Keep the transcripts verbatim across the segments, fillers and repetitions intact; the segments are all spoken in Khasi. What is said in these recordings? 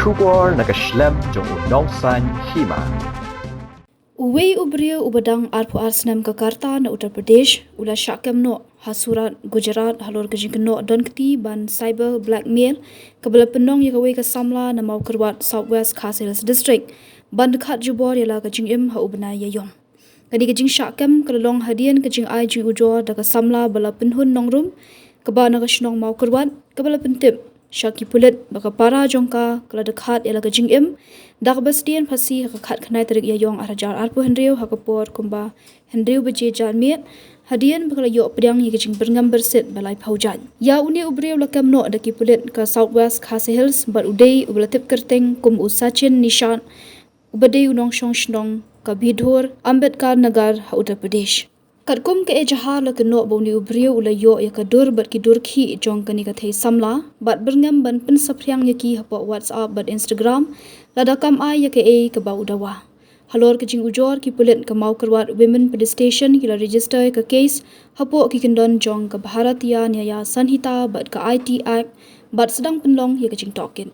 Khubor na ka shlem jong u Nongsaiñ Hima. Uwei u briew uba dang arphew ar snem ka karta na Uttar Pradesh u la shah kem noh ha Surat, Gujarat halor ka jingkynnoh don kti ban cyber blackmail kaba la pynlong ïa kawei ka samla na Mawkyrwat, South West Khasi Hills District ban dkhat jubor ïa la ka jingim ha u bnai ïaïong. Kane ka jingshah kem ka la long hadien ka jingai jingujor da ka samla ba la pynhun nongrum kaba na ka shnong Mawkyrwat kaba la pyntip sha ki pulit ba ka para jong ka ka la dkhat ïa la ka jingim da kaba sdien phasi ha ka khatkhyndai tarik ïaïong arhajar arphew hynriew ha ka por kumba hynriew baje janmiet hadien ba ka la ïoh pdiang ïa ka jingbyrngem byrsit ba laiphew jan. Ïa une u briew la kem noh da ki pulit ka South West Khasi Hills bad u dei uba la tip kyrteng kum u Sachin Nishad uba dei u nongshong shnong ka Bidhur Ambedkar Nagar ha Uttar Pradesh. Katkum ka ejahar la kynnoh ba une u briew u la ïoh ïa ka dur bad ki dur khih jong kane ka thei samla bad byrngem ban pynsaphriang ïa ki hapoh WhatsApp bad Instagram lada kam ai ïa kaei kaba u dawa. Halor ka jingujor ki pulit ka Mawkyrwat Women Police Station ki la register ïa ka case hapoh ki kyndon jong ka Bharatiya Nyaya Sanhita bad ka I T Act bad sdang pynlong ïa ka jingtohkit.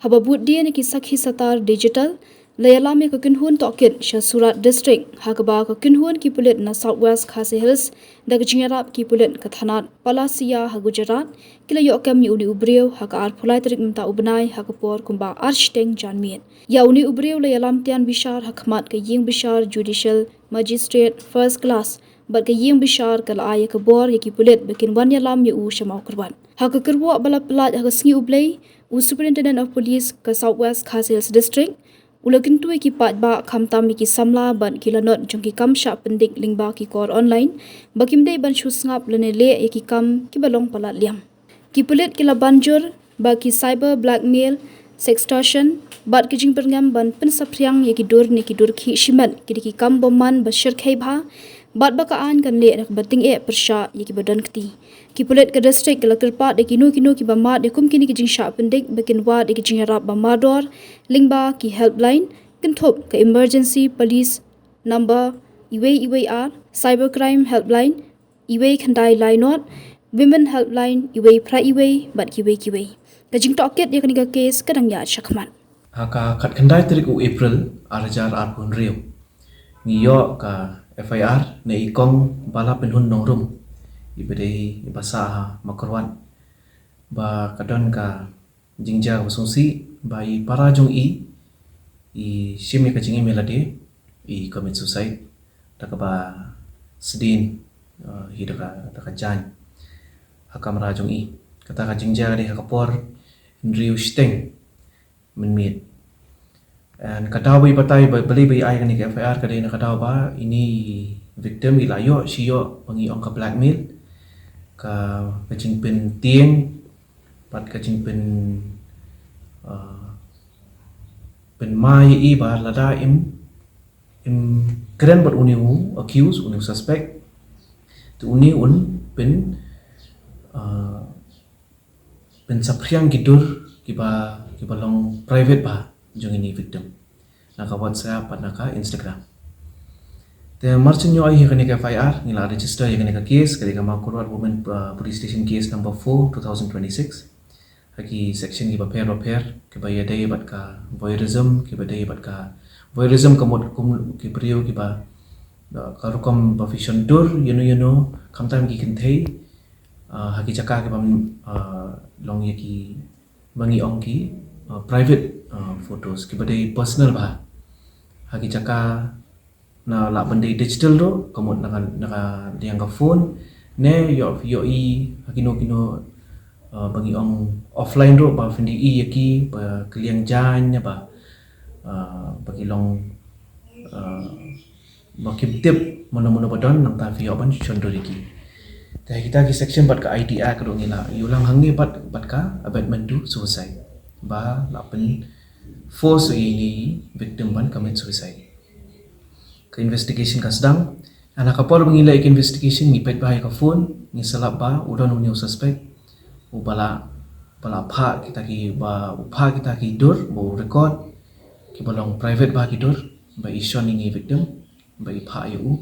Haba bud dien ïa ki sakhi satar digital la ïalam ïa ka kynhun tohkit sha Surat District ha kaba ka kynhun ki pulit na South West Khasi Hills da ka jingïarap ki pulit ka thanat Palasiya ha Gujarat ki la ïoh kem ïa une u briew ha ka arphew lai tarik mynta u bnai ha ka por kumba ar shiteng janmiet. Ïa une u briew la ïalam tian bishar ha khmat ka ïing bishar Judicial Magistrate First Class bad ka ïing bishar ka la ai ïa ka bor ïa ki pulit ba kin wan ïalam ïa u sha Mawkyrwat. Ha ka kyrwoh ba la pyllait ha ka sngi U Blei, u Superintendent of Police ka South West Khasi Hills District u la kyntu ïa ki paidbah khamtam ïa ki samla bad ki lanot jong ki kam shah pyndik lyngba ki kor online ba kim dei ban shu sngap lane leh ïa ki kam kiba long palat liam. Ki pulit ki la ban jur ba ki cyber blackmail, sextortion bad ki jingbyrngem ban pynsaphriang ïa ki dur ne ki dur khih shimet ki dei ki kam bymman ba shyrkhei bha bad ba ka aiñ kan leh na kaba tyngeh pyrshah ïa kiba don kti. Ki pulit ka district ki la kyrpad ïa kino kino kiba mad ïa kum kine ki jingshah pyndik ba kin wad ïa ki jingïarap ba mardor lyngba ki helpline kynthup ka emergency police number uwei uwei ar, cybercrime helpline uwei khyndai lai nod, women helpline uwei phra uwei bad kiwei kiwei. Ka jingtohkit ïa kane ka case ka dang ïaid shakhmat. Ha ka khatkhyndai tarik u April arhajar arphew hynriew ngi ïoh ka F I R na i kong Bala Pynhun Nongrum iba dei iba sah ha Mawkyrwat ba ka don ka jingjia kaba sngewsih ba i para jong i i shim ïa ka jingim ïa lade, i commit suicide da kaba sdien, uh, hi da ka, da ka jaiñ ha kamra jong i. Kata ka jingjia ka dei ha ka por hynriew shiteng mynmiet. And ka daw ba i batai ba balei ba i ai kane ka F I R ka dei na ka daw ba ine i victim i la ïoh shi ïoh ba ngi ong ka blackmail, ka, ka jingpyntieng bad ka jingpyn, uh, pynmai ïa i ba lada im, im kren bad une u accused, une u suspect, te une un pyn, uh, pynsaphriang ki dur kiba, kiba long private bha jong ine i victim na ka WhatsApp bad na ka Instagram. Te mar shen ïoh ïa kane ka F I R ngi la register ïa kane ka case, ka dei ka Mawkyrwat Women, uh, Police Station case number four, two thousand twenty-six. Ha ki section kiba pher ba pher kiba ïadei bad ka voyeurism, kiba dei bad ka voyeurism ka mut kum ki briew kiba, uh, ka rukom ba phi shon dur ïano ïano khamtam ki kynthei, uh, ha ki jaka kiba, uh, long ïa ki ba ngi ong ki, uh, private, uh, photos kiba dei personal bha. Ha ki jaka na lah ban dei digital ruh, ka mut na ka, na ka liang ka phone, ne ïoh, ïoh i ha kino kino, uh, ba ngi ong offline ruh ba phin dei i ïa ki ba ka liang jaiñ ne ba, uh, ba ki long, uh, ba kim tip mano mano ba don nangta phi ïoh ban shon dur ïa ki. Te kita ki section bad ka I T Act ruh ngi la ïoh lang hangne bad, bad ka abetment to suicide ba lah pyn force ïa ine i victim ban commit suicide. Ka investigation ka sdang. Ha ka por ba ngi leh ka investigation ngi peit bha ïa ka phone, ngi sylap ba u don une u suspect uba la, ba la phah kita ki, ba u phah kita ki dur, ba u record kiba long private bha ki dur ba i shon ine i victim ba i phah ïa u.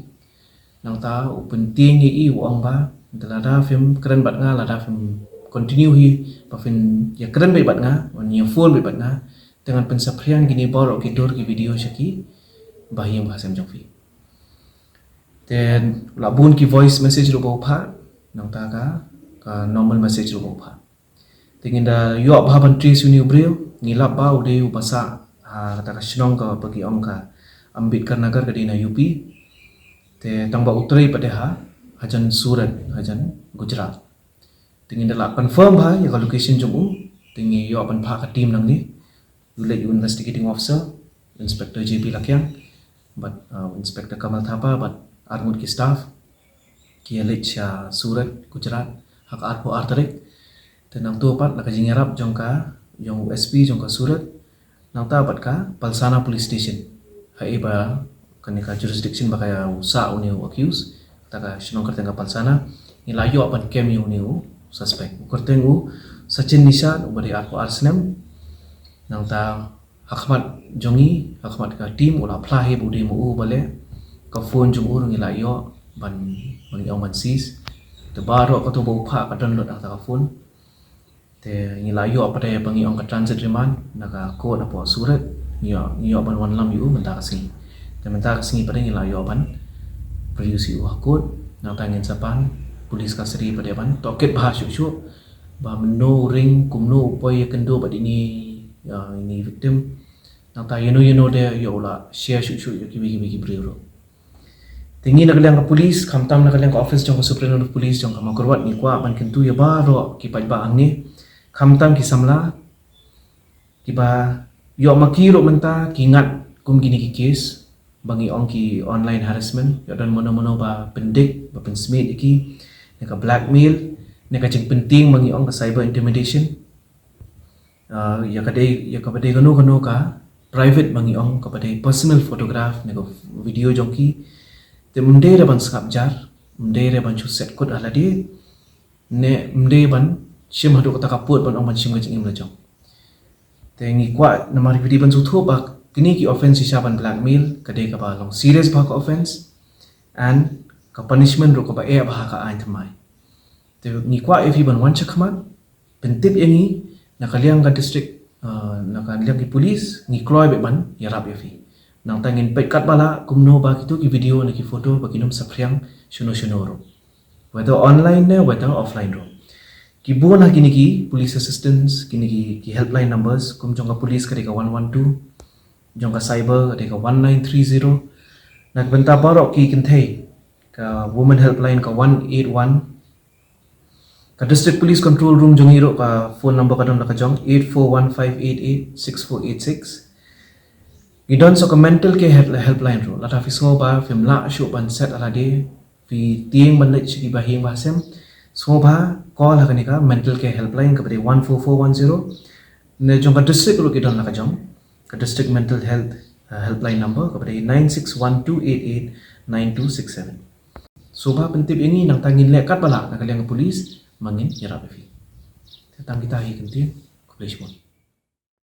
Nangta u pyntieng ïa i, u ong ba lada phim kren bad nga, lada phim continue hi ba phin ïa kren beit bad nga, ban ïa phone beit bad nga, Te ngan pynsaphriang kine baroh ki dur ki video sha ki bahaïing bahasem jong phi. Te la bun ki voice message ruh ba u phah, nangta ka, ka normal message ruh ba u phah. Te ngi da ïoh bha ban trace ïa une u briew, ngi lap ba u dei u ba sah ha kata ka shnong kaba ki ong ka Ambedkar Nagar, ka dei na U P. Te tang ba u trei pat de ha hajan Surat, hajan Gujarat. Te ngi da la confirm bha ïa ka location jong u. Te ngi ïoh ban phah ka team nangne, u leit u investigating officer, Inspector J P Lakiang, bad, uh, Inspector Kamal Thapa bad arngut ki staff, ki ïa leit sha Surat, Gujarat ha ka arphew ar tarik. Te nangta pat na ka jingïarap jong ka, jong u S P jong ka Surat, nangta bad ka Palsana Police Station, ha ïa ba kane ka jurisdiction ba ka ïa u sah une u accused, kata ka shnong kyrteng ka Palsana, ngi la ïoh ban kem ïa une u suspect. U kyrteng u Sachin Nishad, u ba dei arphew ar snem. Nangta ha khmat jong ngi, ha khmat ka team, u la phla hi ba u dei ma u ba leh. Ka phone jong u ruh ngi la ïoh ban, ban ïoh ban seize. Te baroh kato ba u phah ka download ha kata ka phone. Te ngi la ïoh pat de ba ngi ong ka transit remand na ka court hapoh Surat. Ngi ïoh, ngi ïoh ban wanlam ïa u mynta ka sngi. Te mynta ka sngi pat de ngi la ïoh ban produce ïa u ha court. Nangta ngin sa pan police custody pat de ban tohkit bha shuh shuh ba mynno u ring, kumno u poi ïakynduh bad ine, ïa, ine victim. Nangta ïano ïano de ïoh u la share shuh shuh ïa kiwei kiwei ki briew ruh. Te ngi na ka liang ka police, khamtam na ka liang ka office jong ka Superintendent of Police jong ka Mawkyrwat, ngi kwah ban kyntu ïa baroh ki paidbah hangne, khamtam ki samla kiba ïoh ma ki ruh mynta ki ngat kum kine ki case ba ngi ong ki online harassment, ïoh don mano mano ba pyndik, ba pynsmit ïa ki, ne ka blackmail, ne ka jingpyntieng ba ngi ong ka cyber intimidation. Ah, ïa ka dei, ïa kaba dei kano kano ka private ba ngi ong, kaba dei personal photograph ne ka video jong ki. Te ym dei re ban sngap jar, ym dei re ban shu set kut ha lade, ne ym dei ban shim haduh kata ka pud ban ong ban shim ka jingim la jong. Te ngi kwah namar phi dei ban sngewthuh ba kine ki offense shisha ban blackmail ka dei kaba long serious bha ka offense, and ka punishment ruh kaba eh bha ha ka aiñ thymmai. Te ngi kwah ïa phi ban wan shakhmat, pyntip ïa ngi na ka liang ka district, ah, na ka liang ki police, ngi kloi beit ban ïarap ïa phi. Nangta ngin peit katba lah kumno ba kito ki video ne ki photo ba kin ym saphriang shano shano ruh, whether online ne whether offline ruh. Ki bun ha kine ki police assistance, kine ki, ki helpline numbers, kum jong ka police ka dei ka one one two, jong ka cyber ka dei ka one nine three zero. Na ka bynta baroh ki kynthei, ka women helpline ka one eight one. Ka District Police Control Room jong ngi ruh ka phone number ka don la ka jong, eight four one five eight eight six four eight six. Ngi don sa ka mental care help-, helpline ruh. Lada phi sngew ba phim lah shuh ban set ha lade, phi tieng ban leit sha ki bahaïing bahasem, sngewbha call ha kane ka mental care helpline kaba dei one four four one zero. Ne jong ka district ruh ki don la ka jong, ka district mental health, uh, helpline number kaba dei nine six one two eight eight nine two six seven. Sngewbha pyntip ïa ngi, nangta ngin leh katba lah na ka liang ka police ba ngin ïarap ïa phi. Te tang kita hi kyntien. Khublei shibun.